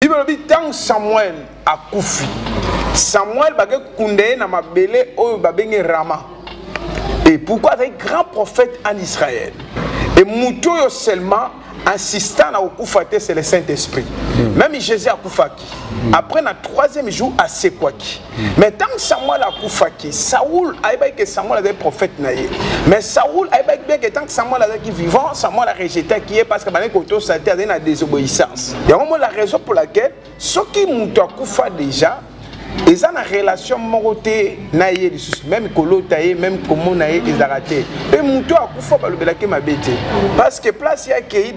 Bible elobi ntango Samuel akufi, Samuel bake kunda ye na mabele oyo babengi Rama. Et pourquoi azali grand prophète en Israël? Et moto oyo seulement insistant na kokufa te, c'est le Saint-Esprit. Même Jésus akufaki. Après na troisième jour asekwaki. Mais ntango Samuel akufaki, Saoul ayebaki ke Samuel azali prophète na ye. Mais Saoul ayebaki bien ke tant que Samuel azalaki vivant, Samuel arejetaki ye parce que bandaki kotosa te, azali na désobéissance. Yango mo la raison pour laquelle soki moto akufa déjà, eza na relation moko te na ye lisusu, même kolota ye, même komona ye ezalaka te. Mpe moto akufa balobelaki mabe te, parce que place ye akei,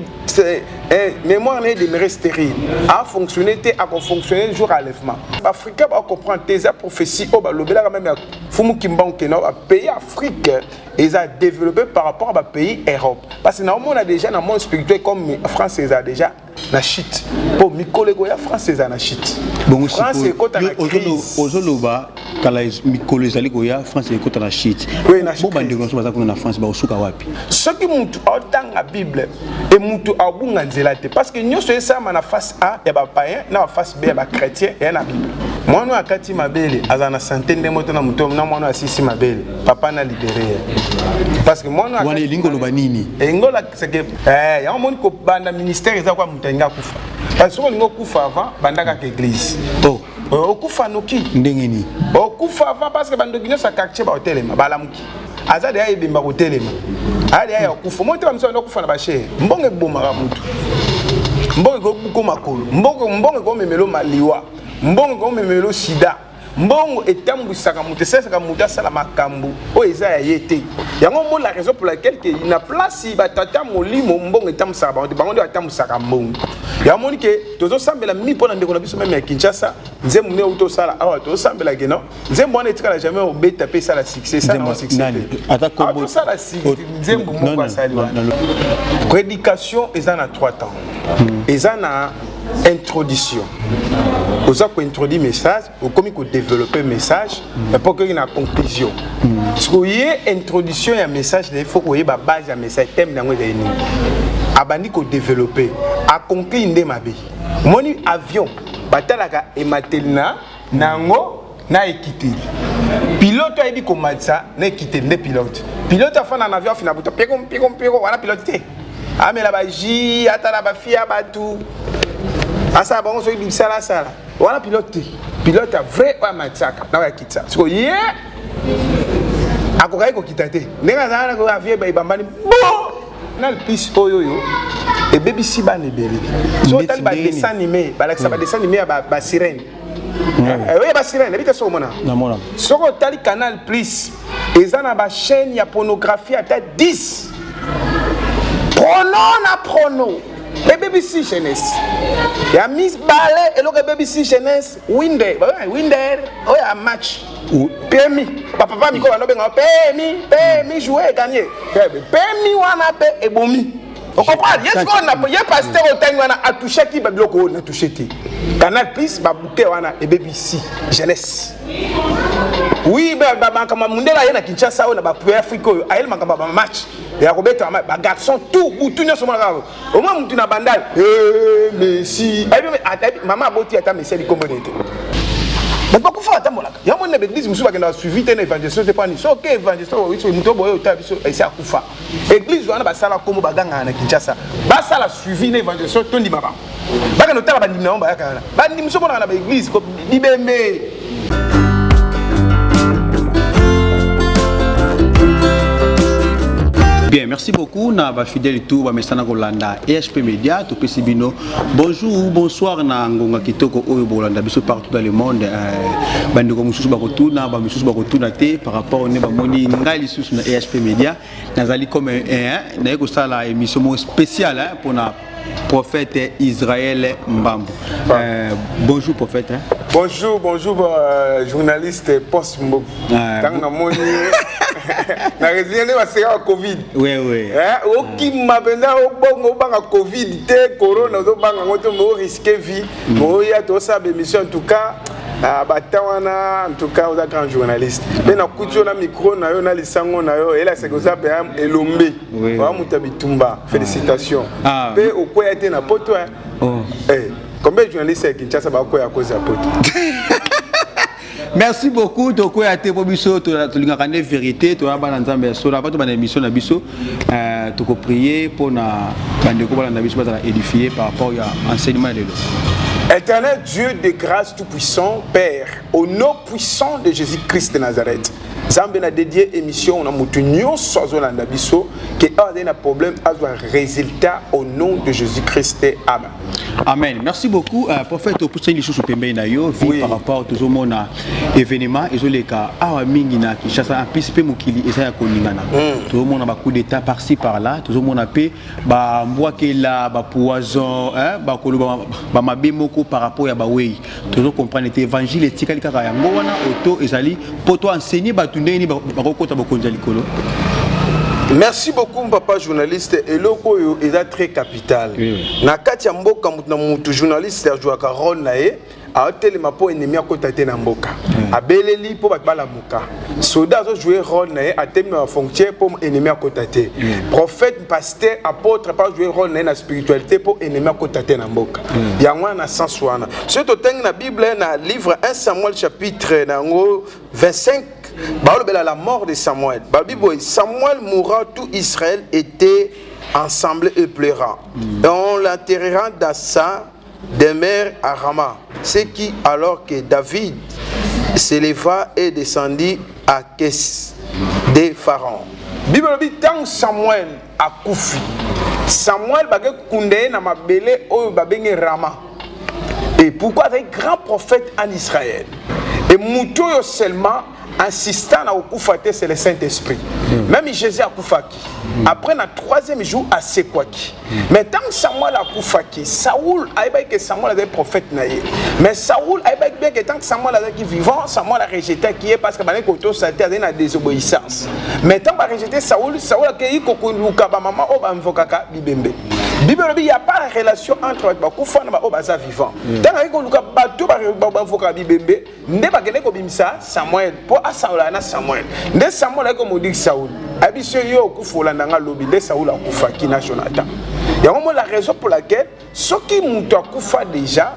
mémoire na ye demeure stérile, afonctionne te, akofonctionne jour enlèvement. Baafricain bacomprendre te, eza prophétie oyo balobelaka même ya Fumu Kimbangu kena bapays Afrique eza développé par rapport à bapays Europe, parce que naomona déjà na monde spirituel comme France eza déjà na chute, mpo mikolo ekoya France eza na chute. Bongo France ekota na crise. Ozoloba kala mikolo ezali koya, France ekota na chute. Oui, na bo crise. Bandeko nyonso baza kuna na France bakosuka wapi? Soki mutu aotanga Bible e, mutu abunga nzela te, parce que nyonso esalama na face A ya bapayen na baface B ya bachrétien eya na Bible. Mwana oyo akati mabele azala na sante nde moto na moto na mwana oyo asisi mabele papa na libere ye, parce que mwana oyo Wana elingi koloba nini? Elingi olakisa ke yango moni kobanda ministère eza kwa moto alingi akufa, parce que soki olingi okufa avant, banda kaka église. Oh. Okufa noki. Ndenge nini? Okufa avant, parce que bandoki nyonso ya quartier baotelema, balamuki, aza deya ebemba kotelema, aya deya ya kokufa. Moi te, bamiso banda kokufa na bashere. Mbongo ebomaka mutu, mbongo ekobuka makolo, mbongo ekomemelo maliwa, mbongo ekomemelo sida. Mbongo etambwisaka moto, esalisaka moto asala makambo oyo eza ya ye te. Yango mo la raison pour laquelle ke na place batata molimo, mbongo etambwisaka bango te, bango nde batambwisaka mbongo. Yango moni ke tozosambela mi mpo na ndeko na biso même ya Kinshasa, nzembo nde outi osala awa, tozosambela ke non, nzembo wana etikala jamais obeta mpe esala succès, esala Nzembo succès nani? te. Ata Ah, tosala nzembo Non, moko non, asali non, wana. non. Prédication eza na trois temps. Eza na introduction, oza kointroduire message, okomi kodévelopper message, epo okoki na conclusion. Sikoyo ye introduction ya message na ye, faut koyeba base ya message, thème yango ezali nini. Abandi kodévelopper, aconclure nde mabe. Omoni avion, batalaka emateli na nango na ekiteli. Pilote ayebi komatisa na ekiteli nde pilote. Pilote afanda na avion, afina buto piko piko piko, wana pilote te. Amela bajus, atala bafia ya bato, asala bango soki bisala asala, wana pilote te. Pilote ya vrai oyo amatisaka na oyo akitisa. Sikoyo ye akokaki kokita te ndenge azala na avion ebambani bo na pisi oyo ebebisi bana ebele. So otali badessin animé, balakisa badessin animé ya basirène, oyo basirène ebi te. Soki omona, Namona. soki otali Canal Plus, eza na bachaîne ya pornographie ata 10, prono na prono ebebisi jeunesse. Ya mibale, eloko ebebisi jeunesse, winder, winder oyo ya match PMI. Bapapa mikolo bando benga PMI, PMI, jouer, gagner. PMI wana mpe ebomi. Ocomprendre ye sikoyo na ye pasteur otangi wana atouchaki babiloko oyo natouche te. Canal Plus, babuke wana ebebisi jeunesse. Oui, makambo ya mundele aye na Kinshasa oyo na bapays Afrique oyo ayeli makambo ya bamatch ya kobeta bagarçon tout butu nyonso. Mona kaka omwa mutu na Bandal, Messi ayebi, mama aboti ata Messi ayebi kombo na ye te. Bato bakufa batambolaka. Yango moni na baeglise mosusu bakendaka suivi te na évangélisation te. Pani soki évangélisation, moto boye otala biso esi akufa. Église wana basala kombo, bagangaka na Kinshasa, basala suivi na évangélisation, tondima bango, bakende otala bandimi na bango bayaka wana. Bandimi so monaka na baeglise bibembe. Bien, merci beaucoup na bafidèle tout bamesana kolanda EHP Média. Topesi bino bonjour ou bonsoir na ngonga kitoko oyo bolanda biso partout dans le monde. Bandeko mosusu bakotuna, bamisusu bakotuna te par rapport ne bamoni ngai lisusu na EHP Média. Nazali comme naye kosala émission moko spéciale mpona prophète Israël Mbambo. Bonjour prophète, hein. Bonjour, bonjour, journaliste Post Mbok. Ntango namoni na résilier nde baseka ya Covid. Oui. Okima mpenza obongo, obanga Covid te, corona ozobanga yango te, orisque vie. Oya tosala bémission. En tout cas bata wana, en tout cas oza grand journaliste mpe nakuti yo na micro na yo na lisango na yo, elakisaki oza mpenza elombe oya moto ya bitumba. Félicitation. Mpe okweya te na poto. Combien de journalistes ya Kinshasa bakoya à cause ya poto? Merci beaucoup. Tokoya te po biso tolingaka nde vérité. Toya bana Nzambe ya solo. Avant tobanda émission na biso, tokoprier mpona bandeko balanda biso, bazala édifié par rapport ya enseignement ya lelo. Éternel Dieu de grâce tout-puissant, Père, au nom puissant de Jésus-Christ de Nazareth, Nzambe, na dédié émission na mutu nyonso azolanda biso, ke awa azali na problème, azwa résultat au nom de Jésus-Christ. Amen. Amen. Merci beaucoup, prophète. Opusani lisusu pembeni na yo vi. Par rapport tozomona événement ezoleka awa mingi na Kinshasa, en plus mpe mokili eza ya koningana. Tozomona bacoup d'état par-ci par-là, tozomona mpe bambwakela bapoison, bakoloba bamabe moko par rapport ya bawei. Tozocomprendre te, évangile etikali kaka yango wana oto ezali mpo to enseigner bato ndenge nini bakokota bokonzi ya likolo? Merci beaucoup, papa journaliste. Eloko oyo eza très capital. Na kati ya mboka, mutu na mutu, journaliste azwaka rôle na ye, aotelema mpo ennemi akota te na mboka, abeleli mpo bato balamuka. Soda azojouer rôle na ye, atelemi na bafrontière mpo ennemi akota te. Prophète, pasteur, apôtre mpo ajouer rôle na ye na spiritualité mpo ennemi akota te na mboka. Yango wana, na sens wana, soki totangi na Bible, na livre 1 Samuel, chapitre na yango 25, balobela la mort de Samuel. Balobi boye: Samuel mourra, tout Israël était ensemble et pleurant, et on l'enterrera dans sa demeure à Rama. Ce qui alors que David s'éleva et descendit à Caisse de Pharaon. Bible elobi, ntango Samuel akufi, Samuel bakekunda ye na mabele oyo babengi Rama. Et pourquoi? Azali grand prophète en Israël, et motu oyo seulement insistant na kokufa te, c'est le Saint-Esprit. Même Jésus akufaki, après na troisième jour asekwaki. Mais ntango Samuel akufaki, Saoul ayebaki ke Samuel azali prophète na ye, mais Saoul ayebaki bien ke tant que Samuel azalaki vivant, Samuel arejetaki ye parce que bandaki kotosa te, azali na désobéissance. Mais ntango barejeté Saoul, Saoul akei kokoluka bamama oyo bamvokaka bibembe. Bible elobi ya pas relation entre bato bakufa na baoyo baza vivant. Ntango akei koluka bato bamvokaka bibembe, nde bakende kobimisa Samuel mpo asaola na Samuel. Nde Samuel ayaki komodiki Saul, ayebi so yo okufa, olanda nga lobi. Nde Saul akufaki na Jonathan. Yango mo la raison pour laquelle soki moto akufa déjà,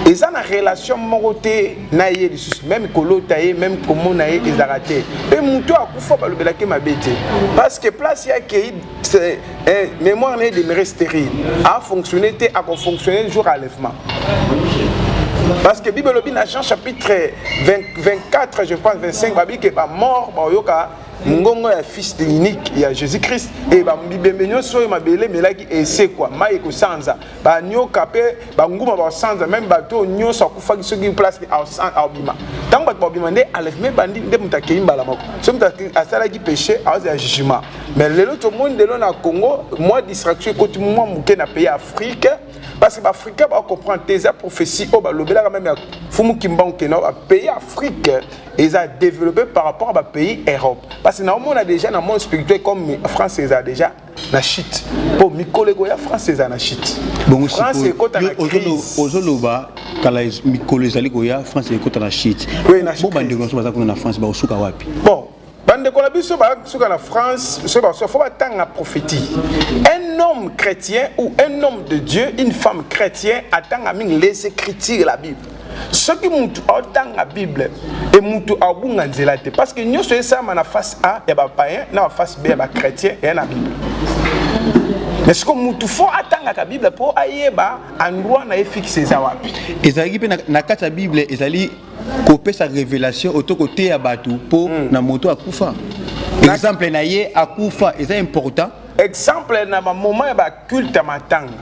eza na relation moko te na ye lisusu, même kolota ye, même komona ye ezalaka te. Mpe moto akufa, balobelaki mabe te, parce que place ye akei, mémoire na ye demeure stérile, afonctionne te, akofonctionne jour enlèvement. Parce que Bible elobi na Jean chapitre 20, 24, je pense 25, babi ke bamort baoyoka ngongo ya Fils unique ya Jésus Christ e bibembe nyonso oyo mabele emelaki esekwa, mai ekosanza, banyoka mpe banguma basanza, même bato oyo nyonso akufaki, soki place aobima. Ntango bato babima, nde enlèvement ebandi, nde moto akei mbala moko. Soki moto asalaki péché, aozela jugement. Mais lelo tomoni, lelo na Congo, mwa distraction ekoti mwa moke na pays Afrique, parce que baafricain bacomprendre te. Eza prophétie oyo balobelaka même ya Fumu Kimbangu kena bapays Afrique eza développé par rapport à bapays Europe, parce que naomona déjà na monde spirituel comme France eza déjà na chute, mpo mikolo ekoya France eza na chute. Bongo France ekota na crise. Ozoloba kala mikolo ezali koya, France ekota na chute. Oui, na bo bandeko nyonso baza kuna na France bakosuka wapi? Bon, bandeko na biso basuka na France, soki basuka, faut batanga prophétie. Un homme chrétien ou un homme de Dieu, une femme chrétien, atanga mingi les Écritures, la Bible. Soki mutu aotanga Bible e, mutu abunga nzela te, parce que nyonso esalama na face A ya bapayen na baface B ya bachrétien eya na Bible. Mais siko mutu faut atangaka Bible mpo ayeba endroit na ye fixe eza wapi. Ezalaki mpe na kati ya Bible, ezali kopesa révélation oto koteya bato mpo na moto akufa, exemple na ye akufa eza important. Exemple, na bamoment ya baculte ya matanga,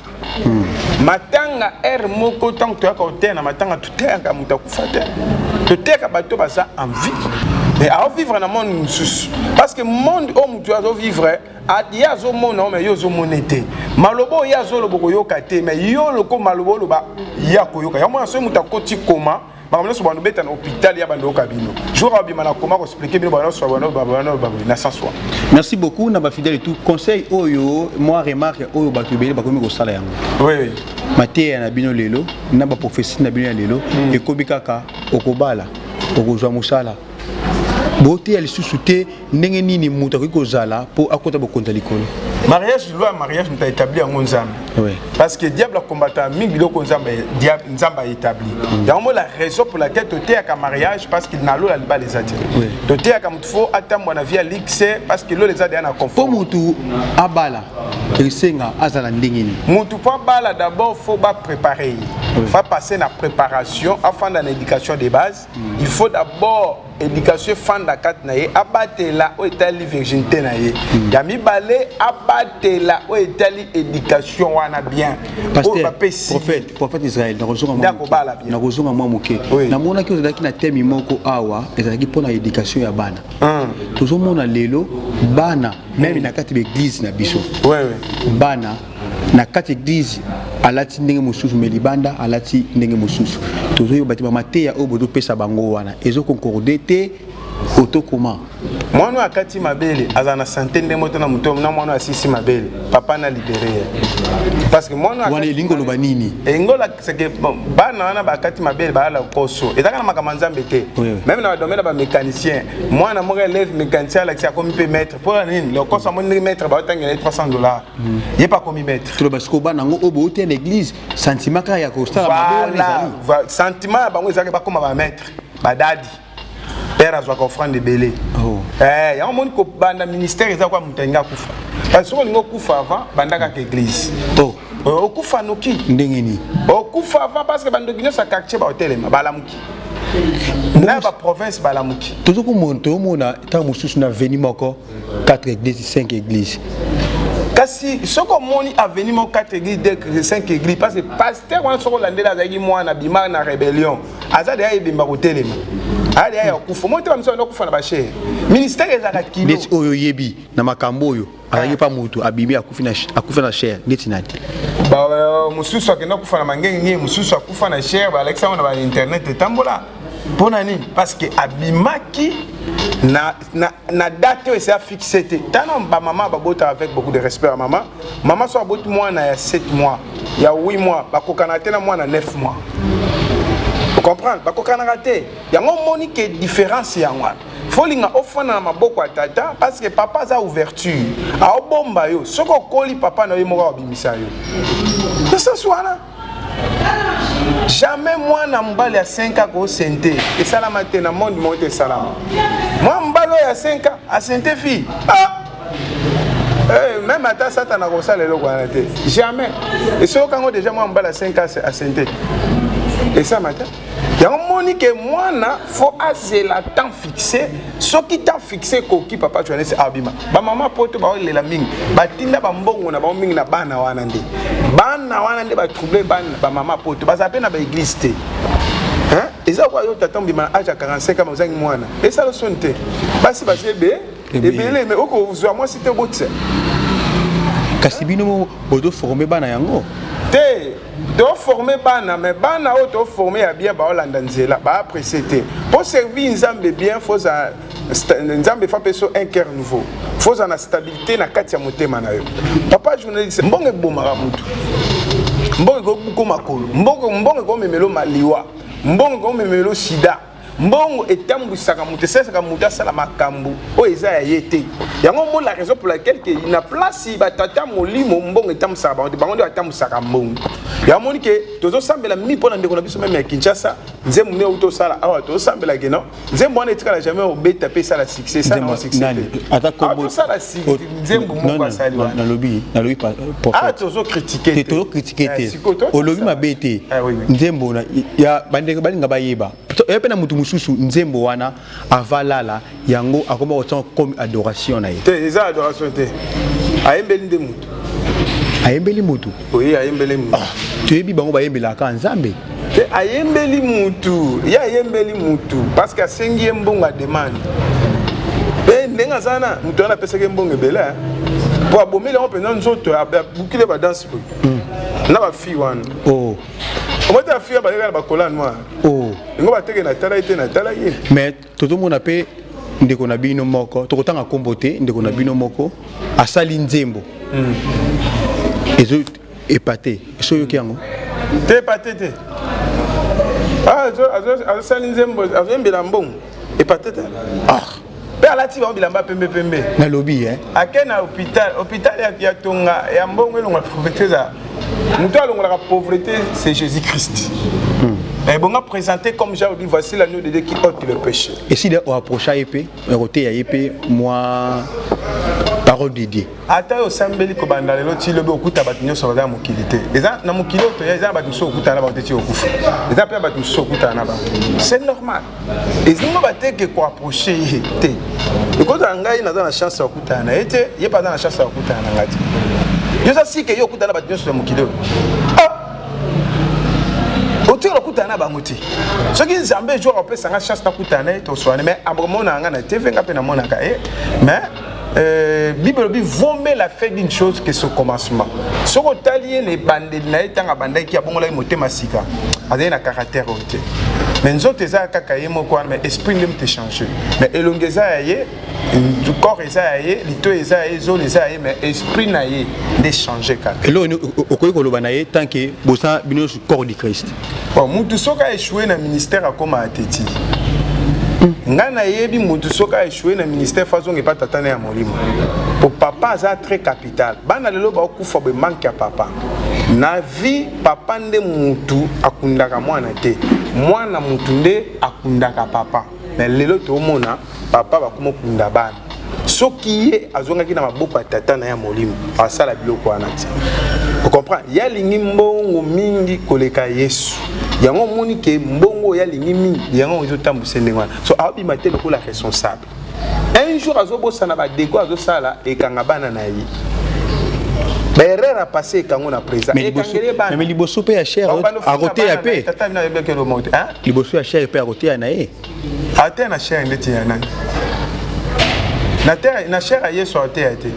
matanga ere moko, ntango toyaka koteya na matanga, toteyaka moto akufa te, toteyaka bato baza en vie, mais aovivre na monde mosusu, parce que monde oyo moto azovivre, ye azomona o, mais yo ozomona te. Maloba oyo ye azoloba, koyoka te, mais yo loko maloba oloba, ye akoyoka. Yango mona, soki moto akoti koma, makambo nyonso bando beta na hôpital ya bando yoka bino, jour abima na koma koexpliquer bino bando nyonso bando bando na sens wana. Merci beaucoup na bafidèle tout. Conseil oyo, mwa remarque oyo bato ebele bakomi kosala yango. Oui. Mateya na bino lelo na baprophétie na bino ya lelo ekomi kaka okobala, okozwa mosala. Boteya lisusu te ndenge nini moto akoki kozala mpo akota bokonzi ya likolo. Mariage, loi ya mariage, moto aétabli yango Nzambe. Parce que diable akombataka mingi biloko Nzambe, Nzambe aétabli. Yango mo la raison pour laquelle toteyaka mariage, parce que na lola libala eza te. Toteyaka motu faut atambwa na vie ya luxe, parce que lola eza deya na mpo confort. Motu abala, esenga azala ndenge nini? Mutu mpo abala, d'abord faut bapréparer ye. Faut passer na préparation, afanda na éducation de base. Il faut d'abord éducation efanda kati na ye, abatela oyo etali virginité na ye. Ya mibale, abatela oyo etali éducation wana bien, oyo Pasteur, bapesi. Prophète Israël, nakozonga mwa Ndako moke. bala bien. Nakozonga mwa moke. Namonaki ozalaki na temi moko awa, ezalaki mpona éducation ya bana. Tozomona lelo bana même na kati baeglise na biso, bana na kati église alati ndenge mosusu, mais libanda alati ndenge mosusu. Tozoyeba te bamateya oyo bozopesa bango wana ezoconcorde te oto comment? Mwana oyo akati mabele azala na santé ndenge moto na moto na mwana oyo asisi mabele, papa na libéré ye, parce que mwana oyo Wana elingi koloba nini? Elingi olakisa ke bon, bana wana bakati mabele bayala koso, ezaka na makambo ya Nzambe te. Même na badomaine ya bamécanicien, mwana moko élève mécanicien alakisi akomi mpe maître. Mpo nini? Lokoso amoni ndenge maître baotangela ye 300 $, ye mpe akomi maître. Toloba sikoyo bana yango oyo bouti na église, sentiment kaka ya kosala mabe wana ezali? Sentiment ya bango ezalaki bakóma bamaître, badadi père azwaka offrande ebele. Eh, yango moni kobanda ministère eza kwa moto alingi akufa, parce soki olingi okufa avant, banda kaka église. Okufa noki. Ndenge nini? Okufa avant parce que bandoki nyonso ya quartier baotelema, balamuki, na baprovince balamuki. Tozokomona, tozomona ntango mosusu na avenue moko 4 église, 5 église. Kasi soki omoni avenue moko 4 église, 2, 5 église, parce que pasteur wana, soki olandeli, azalaki mwana bima na rébellion, aza deya ebemba kotelema, aya deya ya kokufa. Omoni te bamiso banda kokufa na bachaire, ministère ezalaka kilo. Neti oyo oyebi na makambo oyo azalaki mpa motu abimi, akufi na chaire, neti nani? Mosusu akenda kufa na mangenge, mosusu akufa na chaire, balakisa yango na bainternet etambola. Mpo na nini? Parce que abimaki na date oyo esi afixe te. Tana bamama babotaka, avec beaucoup de respect ya mama, mama so aboti mwana ya 7 mois, ya 8 mois, bakokana te na mwana 9 mois. Ocomprendre? Bakokanaka te. Yango omoni ke différence yango wana, folinga ofanda na maboko ya tata, parce que papa aza ouverture, aobomba yo. Soki okoli, papa na yo moko akobimisa yo na sens wana. Jamais mwana mobali ya 5 akosente, esalama te na monde moko te. Esalama mwana mobali oyo ya 5 ans asente fille? Ah! Eh, même ata Satana akosala eloko wana te, jamais. Esoki yango déjà mwana mobali ya 5 ans asente, esalama te. Yango moni ke mwana faut azela temps fixe. Soki temps fixe ekoki, papa Johannes abima. Bamama poto baolela mingi, batinda bambongo na bango mingi na bana wana. Nde bana wana nde batrouble bana. Bamama poto bazala mpe na baeglise te. Hein? Eza kwa yo tata mobima na age ya 45 ans, ozangi mwana, esala soni te. Basi baza ebe ebele, mais okozwa mwasi te, obotisa. Kasi bino bozoforme bana yango. Te, toforme bana, mais bana oyo toforme ya bien, baolanda nzela, baapprécie te. Mpo servir Nzambe bien, foza Nzambe fa mpe so un cœur nouveau, foza na stabilité na kati ya motema na yo. Papa journaliste, mbongo ebomaka mutu, mbongo ekobuka makolo, mbongo ekomemelo maliwa, mbongo ekomemelo sida. Mbongo etambwisaka moto, esalisaka moto asala makambo oyo eza ya ye te. Yango mo la raison pour laquelle ke na place batata molimo, mbongo etambwisaka bango te, bango nde batambwisaka mbongo. Yango moni ke tozosambela mingi mpo na ndeko na biso même ya Kinshasa. Nzembo nde outi osala awa, tosambela ke non, nzembo wana etikala jamais obeta mpe esala succès, esala nango succès te. Ata kombo tosala nzembo moko asali wana. Nalobi Ah, tozocritique. Te, tozocritique te, olobi mabe te. Nzembo ya bandeko balinga bayeba ye mpe na motu mosusu, nzembo wana avalala yango, akoma kotia comme adoration na ye. Te, eza adoration te, ayembeli nde motu. Ayembeli motu? Oye, ayembeli mutu. Toyebi bango bayembelaka Nzambe. Te, ayembeli mutu, ye ayembeli mutu parce que asengi ye mbongo, ademande. Mpe ndenge aza na motu wana, apesaki ye mbongo ebele mpo abomeli yango mpenza nzoto, abukile badanse boye na bafille wana. Omoti bafille bazalaka na bakola noir. Yango bateke, natalaki te, natalaki. Mais tozomona mpe ndeko na bino moko, tokotanga nkombo te, ndeko na bino moko asali nzembo ezo epate so, oyoki yango? Te, epate te. Azosali nzembo, azoyembela mbongo. Epate te. Ah. Mpe alati bango bilamba pembe pembe. Nalobi hein. Ake na hôpital, hôpital ya, ya tonga ya mbongo elongola pauvreté eza. Moto alongolaka pauvreté, c'est Jésus-Christ. Et bon, a présenté comme Jean dit, voici l'agneau de Dieu qui ôte le péché. Et si on approche ye mpe okoteya ye mpe mwa parole de Dieu. Ata yo osambeli kobanda lelo ti lobi, okuta bato nyonso baza na mokili te. Eza na mokili oyo toya, eza na bato mosusu okutana na bango te ti okufa. Eza mpe na bato mosusu okutana na bango, c'est normal. Ezingo bateke koapproche ye te. Ekozala ngai naza na chance ya kokutana na ye te, ye mpe aza na chance ya kokutana na ngai te. Yo oza sike, yo okutana na bato nyonso ya mokili oyo, otikala okutana na bango te. Soki Nzambe jour apesa nga chance nakutana na ye, toswane. Mais amonaka nga na TV, nga mpe namonaka ye. Mais Bible elobi: vaut mieux la fin d'une chose que son commencement. Soki otali ye na ebandeli na ye, ntango abandaki, abongolaki motema sika, azali na caractère oyo te. Mais nzoto eza kaka ye moko wana, mais esprit nde moto echange. Mais elongi eza ya ye, corps eza ya ye, lito eza ya ye, zolo eza ya ye, mais esprit na ye nde change kaka. Eloko nini okoki koloba na ye tant que boza bino nyonso corps du Christ? Bon, mutu soki aéchoué na ministère, akóma ateti. Ngai nayebi mutu soki aéchoué na ministère, faut azonga epa tata na ya molimo, po papa aza très capital. Bana lelo baokufa boye, manque ya papa na vie. Papa nde mutu akundaka mwana te, mwana mutu nde akundaka papa. Mais lelo toomona papa bakoma okunda bana. Soki ye azongaki na maboko ya tata na ye ya molimo, asala biloko wana te. Ocomprendre? Ye alingi mbongo mingi koleka Yesu. Yango omoni ke mbongo oyo alingi mingi, yango ezotambwisa ndenge wana. So aobima te lokola responsable. Un jour azobosana badeko, azosala ekanga bana na ye, baerreur apasse, ekango na présent. Mais ekangeli bana. Mais liboso mpe ya chaire akoteya mpe. Tata bino ayebaki eloko te. Liboso ya chaire mpe akoteya na ye. Ateya na chaire ndeti ya nani? Na terre, na chaire ya Yesu ateya te.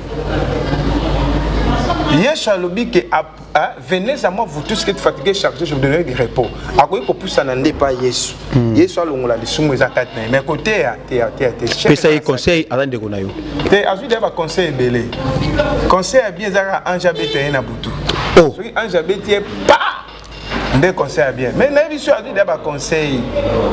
Yesu alobi ke: "Ah, venez à moi, vous tous qui êtes fatigués, chargés, je vous donnerai du repos." Akoki kopusana nde epai Yesu, Yesu alongola lisumu eza kati na ye, mais koteya teya teya te. Pesa ye conseil, aza ndeko na yo. Te, azwi deya baconseil ebele. Conseil ya bien eza kaka ange abeta ye na butu. Oh. Soki ange abeti ye pa, nde conseil ya bien. Mais nayebi so azwi deya baconseil,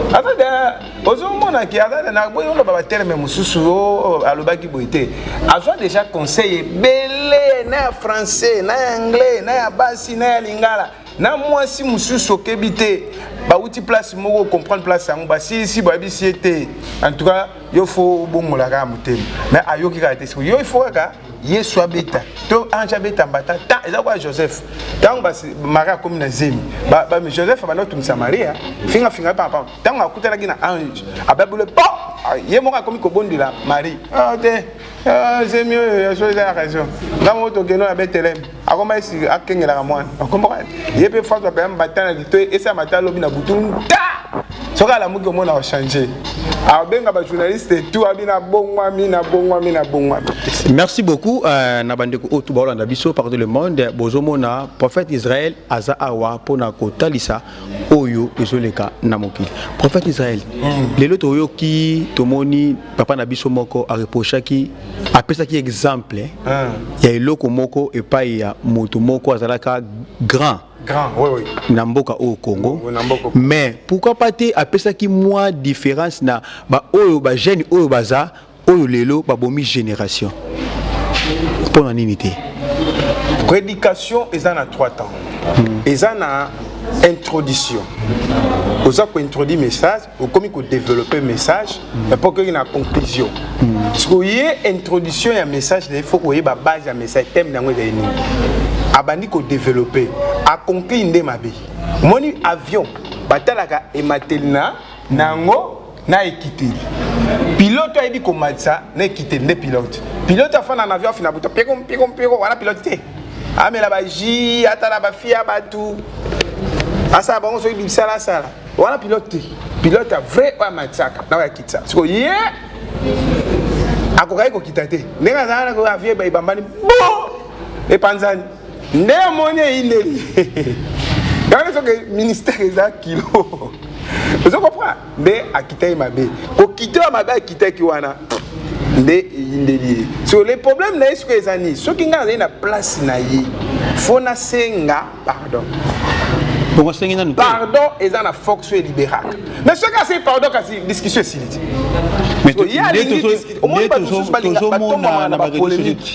aza deya, ozomonaki aza na boye, oloba baterme mosusu o alobaki boye te. Azwa déjà conseil ebele, na ya français, na ya anglais, na ya basi, na ya lingala, na mwasi mosusu. Okebi te, bauti place moko, comprendre place yango, basilisi, bayebisi ye te. En tout cas, yo faut obongola kaka motema, mais ayoki kaka te. Sikoyo yo, il faut kaka Yesu abeta to ange abeta mbata ta. Eza kwa Joseph, ntango Marie akomi na zemi, Joseph abanda kotungisa Maria, fingafinga papa. Ntango akutanaki na ange, ababule po ye moko akomi kobondela Marie. Ah, te, ah, zemi oyo ya so eza ya raison. Nga moko tokende na Beteleme, akoma esi akengelaka mwana, akomaka ye mpe faso apeya mbata na lito, esala mata alobi na butu nta. Soki alamuki, omona ochange, abenga bajournaliste tout, abi nabongwami, nabongwami, nabongwami. Merci beaucoup na bandeko oyo tu baolanda biso partout le monde. Bozomona prophète Israel aza awa mpona kotalisa oyo ezoleka na mokili. Prophète Israel, lelo toyoki, tomoni papa na biso moko areprochaki, apesaki exemple ya eloko moko epai ya moto moko azalaka grand. Grand, oui, oui. Na mboka oyo Congo. Oui, na mboka. Mais pourquoi pas te apesaki mwa différence na baoyo bajeune oyo baza oyo lelo babomi génération? Mpo na nini te? Prédication eza na trois temps. Eza na introduction, oza kointroduire message, okomi kodévelopper message, epo okoki na conclusion. Sikoyo ye introduction ya message na ye, faut koyeba base ya message, thème yango ezali nini. Abandi kodévelopper, aconclure nde mabe. Omoni avion, batalaka emateli na nango na ekiteli. Pilote ayebi komatisa na ekiteli nde pilote. Pilote afanda na avion, afina buto, piko piko piko, wana pilote te. Amela bajus, atala bafia ya bato, asala bango soki bisala asala, wana pilote te. Pilote ya vrai, oyo amatisaka na oyo akitisa. Sikoyo ye akokaki kokita te ndenge azala na avion, ebambani bo epanzani, nde amoni eyindeli yango. Soki ministère eza kilo, ozo comprendre, nde akitaki mabe. Kokita oyo mabe akitaki wana nde eyindeli ye. So le problème na ye soki eza nini? Soki ngai nazali na place na ye, faut nasenga pardon. Bongo asengi nanu te. Pardon eza na force oyo eliberaka. Mais soki asengi pardon kasi discussion esili te.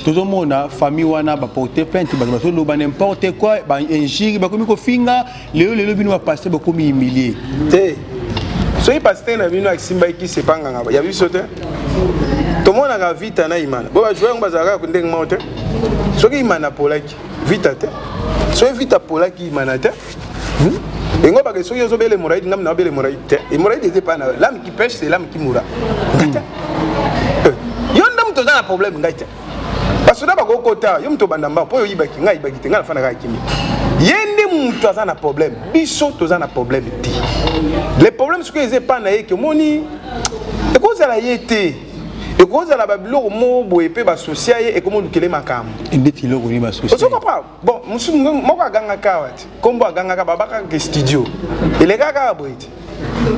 Tozomona famille wana baporte plainte, bato bazoloba n'importe quoi, bainjure, bakomi kofinga. Lelo lelo bino bapaster bakomi humilie te. Soki paster na bino asimbaki kisi epa nganga ya biso te, tomonaka Vita na Imana bo bajoueur yango bazalaka kaka ndenge moko te. Soki Imana apolaki Vita te, soki Vita apolaki Imana te, Engo bake soki ozobela hémorroïde, ngam na obela hémorroïde te. Hémorroïde eza epai na l'âme qui pêche, c'est l'âme qui mourra. Ngai te. Yo nde moto oza na problème, ngai te. Basoda bakokota yo moto obanda mbango mpo oyo oyibaki, ngai ayibaki te, ngai nafandaka kimia. Ye nde moto aza na problème, biso toza na problème te. Le problème soki eza epai na ye ke omoni ekozala ye te, ekozala babiloko moko boye mpe basosia ye ekomolukele makambo. Ndeti eloko nini basosia? Ozo comprendre? Bon, mosusu moko agangaka awa te, nkombo agangaka babaka ke studio elekaka kaka boye te.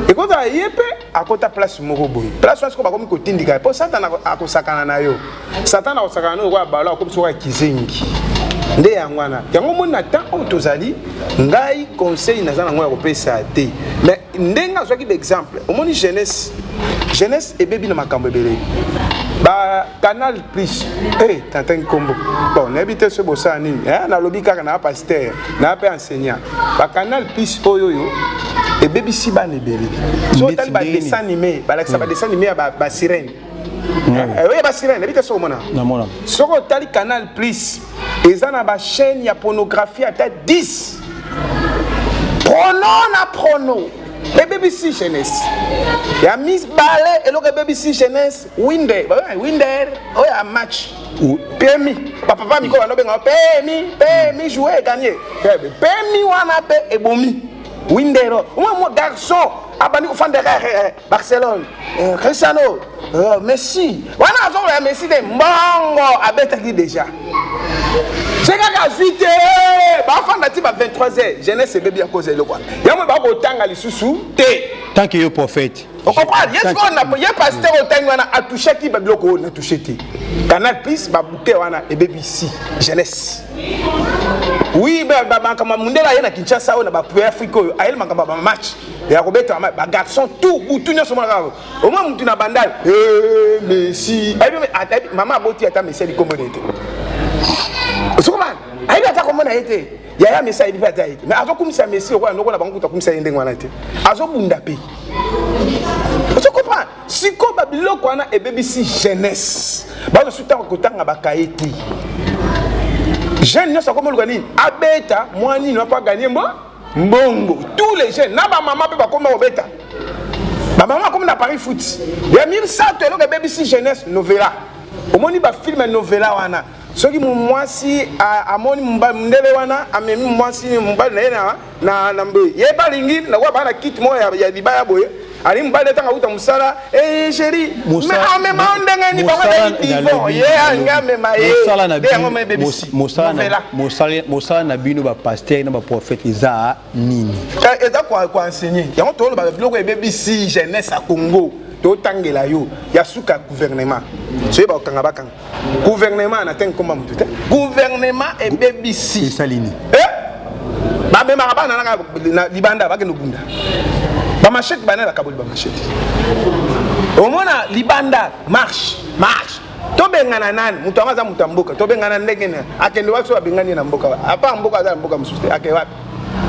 Ekozala ye mpe akota place moko boye, place wana sikoyo bakomi kotindika ye mpo Satan akosakana na yo. Satan akosakana na yo lokola balo, akomi sikoyo kizengi. Nde yango wana, yango omoni na temps oyo tozali, ngai conseil naza nango ya kopesa te, mais ndenge azwaki baexemple, omoni jeunesse, jeunesse ebebi na makambo ebele. Ba Canal Plus, eh, tata nkombo, bon nayebi te soki bosala nini, eh, nalobi kaka na pasteur na mpe enseignant. Ba Canal Plus oyo oyo ebebisi bana ebele. Soki otali ba dessin animé, balakisa ba dessin animé ya ba sirène, oyo ba sirène, nayebi te soki omona. Soki otali Canal Plus, eza na ba chaîne ya pornographie ata 10, prono na prono ebebisi jeunesse. Ya mibale eloko ebebisi jeunesse, winde winder oyo ya match PMI, bapapa mikolo bando benga PMI, PMI jouer gagner, PMI wana mpe ebomi windero. Omwa garçon abandi kofanda Barcelone, Cristiano, Messi wana, azoloba Messi te, mbongo abetaki déjà, se kaka azwi te, bafanda ti ba 23 heures. Jeunesse ebebi ya koza eloko wana, yango bakotanga lisusu te. Tant que yo prophète. Ocomprendre ye sikoyo na ye pasteur otangi wana atouchaki babiloko oyo na touche te. Canal Plus, babouquet wana ebebisi jeunesse. Oui, makambo ya mundele aye na Kinshasa oyo na bapuye Afrique oyo ayeli makambo ya bamatch ya kobeta bagarçon tout butu nyonso mona kaka omwa mutu na bandal Messi, ayebi mama aboti ata Messi ayebi kombo na ye te. Osokoma ayebi ata kombo na ye te. Yaya Messi ayebi mpe ata ye te, mais azokumisa Messi lokola noko na bango, kuta akumisa ye ndenge wana te, azobunda mpe. Ozo comprendre? Sikoyo babiloko wana ebebisi jeunesse, bazosu ntango kotanga bakaye te. Jeune nyonso akomi oluka nini abeta mwa nini apo aganye mbo mbongo. Tous les jeunes na bamama mpe bakomi kobeta, bamama akomi na Paris foot. Ya misato eloko ebebisi jeunesse, novela. Omoni bafilme novela wana, soki mwasi amoni mundele wana amemi mwasi mobali na ye na mbe ye mpe alingi nakoya baa na kiti moko ya libaya boye, alingi mobali ntango auta mosala, eh chéri, mais amema yo ndenge nini? Bango ezali divon, ye alingi amema ye nde yango ma ebebisi novela. Mosala na bino bapaster na baprophète eza nini? Eza koenseigner. Yango toloba biloko ebebisi jeunesse ya Congo, totangela yo. Ya suka, gouvernement, soki bakokanga bakanga gouvernement na tengi komba motu te, gouvernement ebebisi. Esali nini? Bamemaka bana nanga na libanda, bakende obunda bamachete, bana bakaboli bamachete, omona libanda marche marche. Tobengana nani? Moto yango aza moto ya mboka, tobengana ndenge nini? Akende wapi? So babengani ye na mboka, apart mboka aza na mboka mosusu te, ake wapi?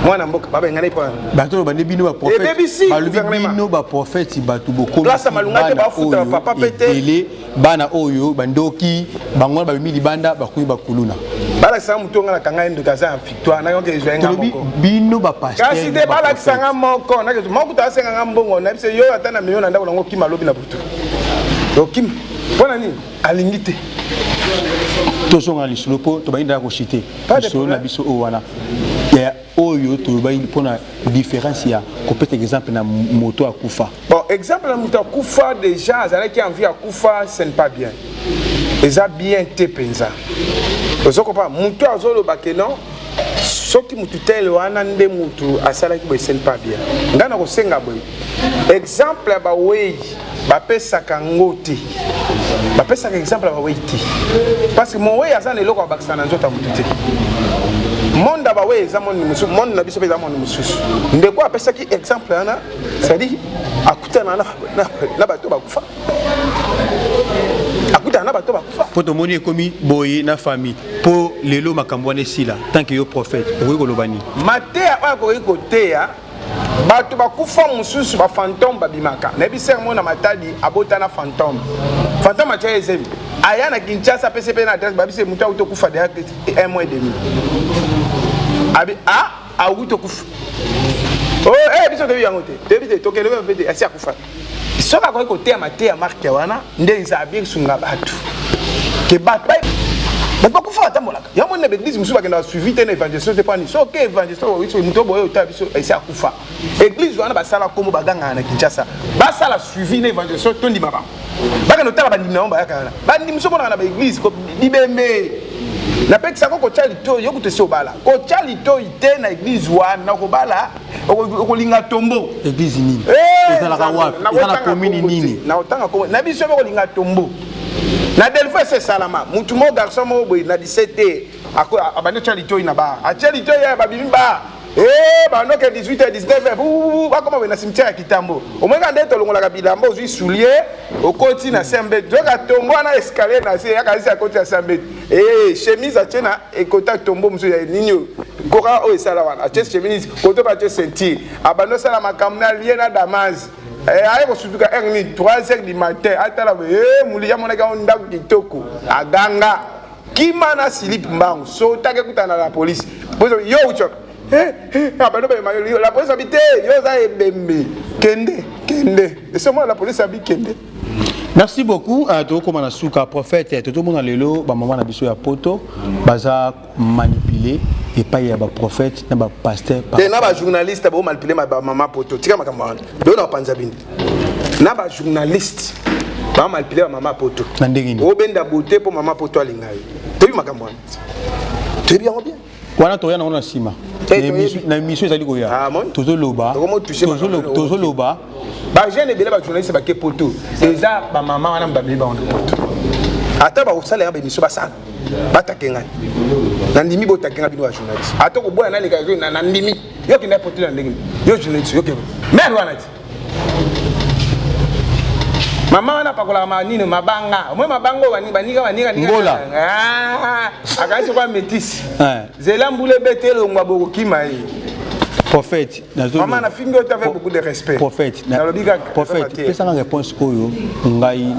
Mwana mboka babengani mpo Bato bande bino baprophète. Ebebisi Balobi gouvernement. bino baprophète bato bokomi Place ya malunga te, bafuta bapapa pe te. Ebele bana oyo bandoki bango wana babimi libanda, bakomi bakuluna. Balakisanga motu nga nakanga ye ndoki aza ya victoire, nayoki ezwa ye nga Tolobi moko. bino bapaster. Kasi te, balakisanga moko moko kuta asenganga mbongo na biso yo ata na milio na ndako nango, okima lobi na butu, okima mpo na nini? Alingi te. Tozonga na lisolo mpo tobandi ndaka koshite. Pas de Lisolo na problème. biso oyo wana ya oyo tolobaki mpona différence ya kopesa exemple na moto akufa. Bon, exemple na moto akufa déjà, azalaki envie akufa, ce n'est pas bien, eza bien te mpenza. Ozokopa moto azoloba ke non, soki motu tel wana nde motu asalaki boye, ce n'est pas bien. Ngai na kosenga boye, exemple ya bawei bapesaka ngo te, bapesaka exemple ya bawei te, parce que mowei aza na eloko abakisaka na nzoto ya motu te. Monde ya bawe eza monde mosusu, monde na biso mpe eza monde mosusu. Ndeko apesaki exemple wana, c'est-à-dire akutana na bato bakufa, akutana na bato bakufa. Mpo tomoni ekomi boye na famille, mpo lelo makambo wana esila. Tant que yo prophète, okoki koloba nini? Mateya oyo akoki koteya bato bakufa mosusu, bafantôme babimaka. Nayebi sere moko na Matadi, abota na fantôme. Fantôme atya ezemi, aya na Kinshasa, apesi mpe na adresse, babisi moto auti okufa deya un mois et demi. Abi a auti okufa. Oh, eh, biso toyebi yango te, toyebi te, tokende mpe te, asi akufa. Soki akoki koteya mateya marke wana, nde ezali sunga bato ke bato bato bakufa batambolaka. Yango moni na baeglise mosusu bakendaka suivi te na évangélisation te. Pani soki évangélisation, moto boye otala biso esi akufa. Église wana basala kombo, bagangaka na Kinshasa, basala suivi na évangélisation, tondima bango. Bakende otala bandimi na bango, bayaka wana bandimi. So monaka na baeglise bibembe, napekisaka kotya litoi. Yo kutu esi obala, kotya litoi te na église wana. Okobala, okolinga tombo. Église nini? Ezalaka wapi? Eza na commune nini? Na otanga kombo na biso mpe kolinga tombo na Delfo. Ese esalama, mutu moko, garçon moko boye na 17 abandi otya litoi na bar, atia litoi ya babimi bar, bandoke 18 19, bakoma boye na cimetière ya Kitambo. Omoyeka nde tolongolaka bilamba, ozwi soulier, okoti na sembe, toyoka tombo wana, escalier na se, yaka esi akoti na sembe, chemise atie na ekota tombo mosusu ya nini oyo koka oyo esala wana, atie chemise koto mpe atie ceinture, abandi osala makambo na lie na damase. Aye kosutuka heure nini? 3 heures du matin. Atala boye, muli amonaki yango, ndako kitoko, aganga kima na silipe mbangu, sotaki ekutana na la police. Yo uti abando bayema, la police abi te, yo oza ebembe, kende, kende. Esomona la police abi kende. Merci beaucoup. Tokóma na suka, prophète. Tozomona lelo bamama na biso ya poto baza manipulé epai ya baprophète na bapasteur. Te, na bajournaliste bomanipuler bamama poto. Tika makambo wana, do na bapanza bino. Na bajournaliste bamanipuler bamama poto. Na ndenge nini? Obenda bote mpo mama poto alinga ye. Toyebi makambo wana, toyebi yango bien. Wana toya nango na nsima na émission ezali koya. Tozoloba, tozoloba. Bajeune ebele, bajournaliste bake poto, eza bamama wana bamemi bango na poto. Ata bakosalela baémission, basala batake ngai, nandimi botake ngai. Bino bajournaliste, ata koboya naleka, nandimi. Yo kenda poto na ndenge yo journaliste, yo kende mare wana ti mama wana apakolaka manini, mabanga omoi, mabanga oyo baninga baninga. Ngola. Akanisi kwa métis. Zela mbula ebete, elongwa, bokokima ye. Prophète. Mama, nafingi oyo avec beaucoup de respect. Prophète. Nalobi kaka. Prophète, pesanga réponse oyo ngai,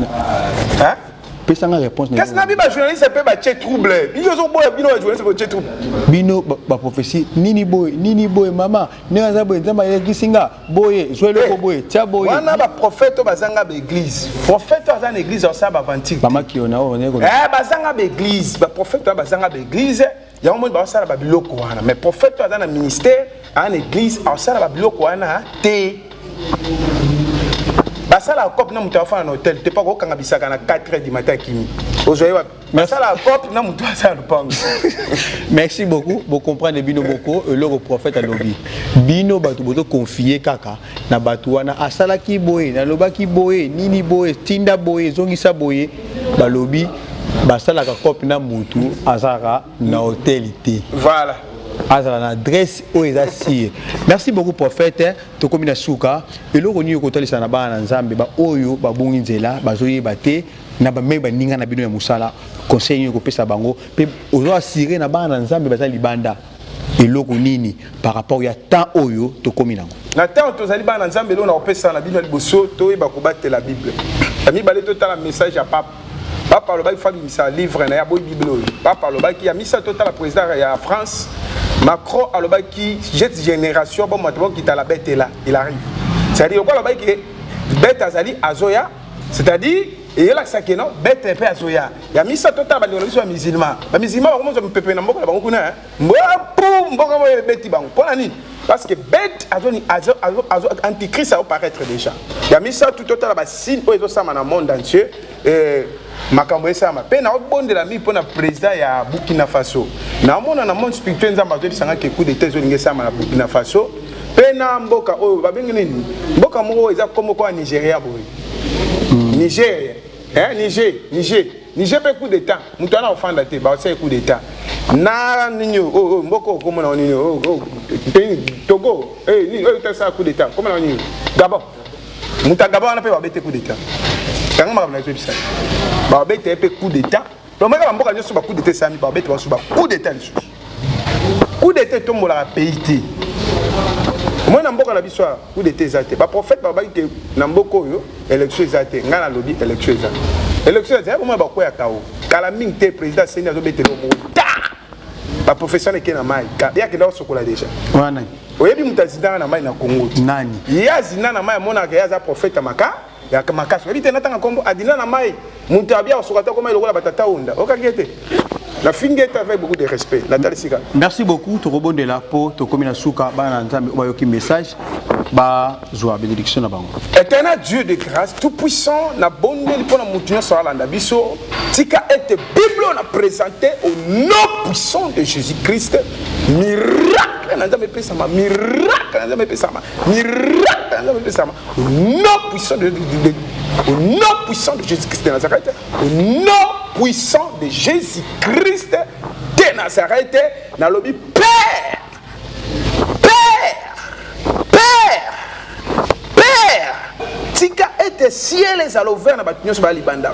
pesanga réponse. Kasi na bi bajournaliste mpe batie trouble, bino ozoboya, bino bajournaliste botie trouble. Bino baprophétie nini boye, nini boye, mama ndenge aza boye, Nzambe ayekisi nga boye, zwa eloko boye, tia boye. Wana baprophète oyo bazanga baeglise. Prophète oyo aza na église asala baventure. Mama Kiona oyo. Bazanga baeglise, baprophète oyo bazanga baeglise, yango moni baosala babiloko wana. Mais prophète oyo aza na ministère, aza na église, aosala babiloko wana te. Basalaka cope na moto afanda na hotel te, mpo akokanga bisaka na 4 heures du matin, akimi, ozwa ye wapi? Basalaka cope na moto aza lupango. Merci beaucoup. Bocomprendre bino moko eloko prophète alobi. Bino bato bozoconfie kaka na bato wana, asalaki boye, nalobaki boye, nini boye, tinda boye, ezongisa boye. Balobi basalaka cope na motu azalaka na hotel te. Voilà. Azala na adresse oyo eza sûre. Merci beaucoup, prophète. Tokomi na suka. Eloko nini okotalisa na bana na Nzambe baoyo babongi nzela, bazoyeba te, na bamei baninga na bino ya mosala? Conseil nini okopesa bango? Mpe ozo assurer na bana na Nzambe baza libanda eloko nini par rapport ya temps oyo tokomi nango? Na ntango tozali bana na Nzambe, eloko na kopesa na bino ya liboso, toyeba kobatela Bible. Ya mibale, totala message ya pape. Papa alobaki fa bimisa livre na ye, aboyi Bible oyo papa alobaki. Ya misato, totala président ya France Macron, alobaki cette génération bomoto bokita, la bête est là, il arrive. C'est-à-dire lokola alobaki ke bête azali, azoya, c'est-à-dire eyelakisaki no bête mpe azoya. Ya misato, totala bandeko na biso ya musulman. Bamusulman bakomozwa mipepe na mboka na bango kuna, mpo mboka oyo ebeti bango mpo na nini? Parce que bête azo, azo, azo, azo antichrist aoparaître déjà. Ya misato, totala basigne oyo ezosama na monde entier, makambo esalama. Mpe naobondela mingi mpo na président ya Burkina Faso. Naomona na monde spirituel, Nzambe azoyebisanga ke coup d'état ezolinga esalama na Burkina Faso mpe na mboka oyo babengi nini, mboka moko oyo eza kombo ya Nigeria boye, Nigeria, eh, Niger, Niger, Niger mpe coup d'état. Moto wana ofanda te, baosala coup d'état. Na nini oyo oh, oh, mboka okomona oh, nini oh, oh, Togo eh, nini oyo tasala coup d'état komona nini Gabon moto ya Gabon wana mpe babete coup d'état yango makambo nazoyebisa babete ye mpe coup d'état donc meka bamboka nyonso ba coup d'état esalami babete basusu ba coup d'état lisusu coup d'état etombolaka pays te omoi na mboka na biso awa coup d'état eza te baprophète balobaki ke na mboka oyo élection eza te ngai nalobi élection eza élection eza bomoi bakweyaka o kala mingi te président aseni azobetela moko ta baprofesseur eke na mai ye akenda kosokola déjà wana oyebi moto azindaka na mai na congo te nani ye azinda na mai amonaka ye aza prophète ya maka ya makasi oyebi te natanga nkombo adinda na mai moto abi akosoka te akoma lokola batata onda okaki ye te nafingi ete avec beaucoup de respect natali sika merci beaucoup tokobondela mpo tokomi na suka bana na nzambe oyo bayoki message bazwa bénédiction na bango éternel dieu de grâce tout puissant nabondeli mpo na moto nyonso alanda biso tika ete bible oyo na présente au nom puissant de jésus christ miracle na nzambe epesama miracle na nzambe epesama miracle na nzambe epesama au nom puissant de, de, de, au nom puissant de jésus christ de nazareth au nom puissant de jésus christ de nazareth nalobi père père père père tika ete ciel ezala ouvert na bato nyonso baya libanda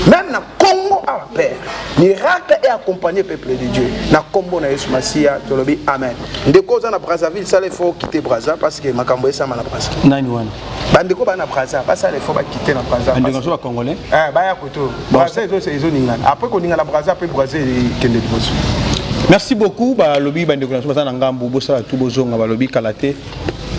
même na congo awa père miracle e accompagner peuple de dieu na nkombo na yesu masiya tolobi amen ndeko oza na brazzaville sala effort okite brazza parce que makambo esama na brazza nani wana bandeko baa na brazza basala effort bakite na brazza bandeko nyonso bacongolais eh, baya koto brazza ezoningana après koningana brazza mpe brazza ekende liboso merci beaucoup balobi bandeko na biso baza na ngambu bosala tu bozonga balobi kala te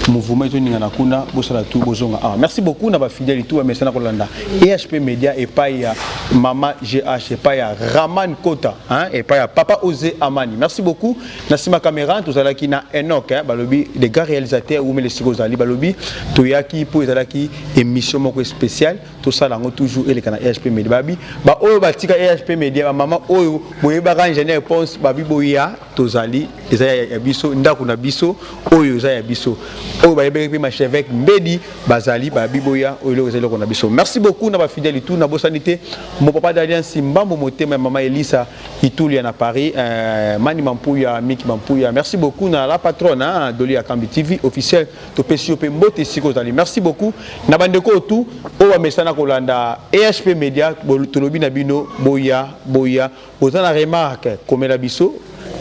mouvement ezoningana kuna bosala tu bozonga awa merci beaucoup na bafidèle tu bamesana kolanda ehp media epai ya mama gh epai ya raman kota hein, epai ya papa oze amani merci beaucoup na nsima caméra tozalaki na enoch hein, balobi les gars réalisateur wumele sika ozali balobi toyaki mpo ezalaki émission moko spéciale tosala yango toujours eleka na ehp media babi baoyo batika ehp media bamama oyo boyebaka ingénieur ponce babi boya tozali eza ya biso ndako na biso oyo eza ya biso oyo bayebaki mpe machevêque mbedi bazali babi boya oyo eloko eza eloko na biso merci beaucoup na bafidèle tout nabosani te mon papa d'alliance mbambo motema ya mama elisa itulia na paris euh, mani mampuya miki mampuya merci beaucoup na la patronne hein, doli ya kambi tv officiel topesi yo mpe mbote esika ozali merci beaucoup na bandeko oyo tu oyo bamesana kolanda ehp media tolobi na bino boya boya oza na remarque komela biso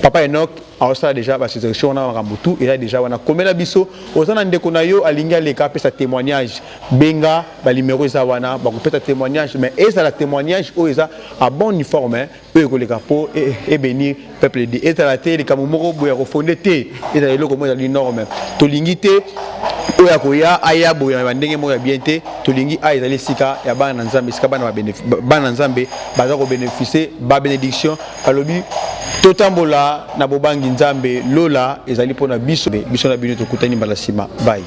papa Enoch aosala déjà ba suggestion wana makambo tout eza déjà wana komela biso oza na ndeko na yo alingi aleka apesa témoignage benga ba numéro eza wana bakopesa témoignage mais ezala témoignage oyo eza à bonne forme oyo ekoleka mpo ebénir peuple de ezala te likambo moko boye ya kofonde te ezala eloko moko ezali norme tolingi te oyo akoya aya boye na bandenge moko ya bien te tolingi a ezali esika ya bana na nzambe esika bana na nzambe baza kobénéficie babénédiction balobi totambola na bobangi nzambe lola ezali mpo na biso biso na bino tokutani mbala nsima bai.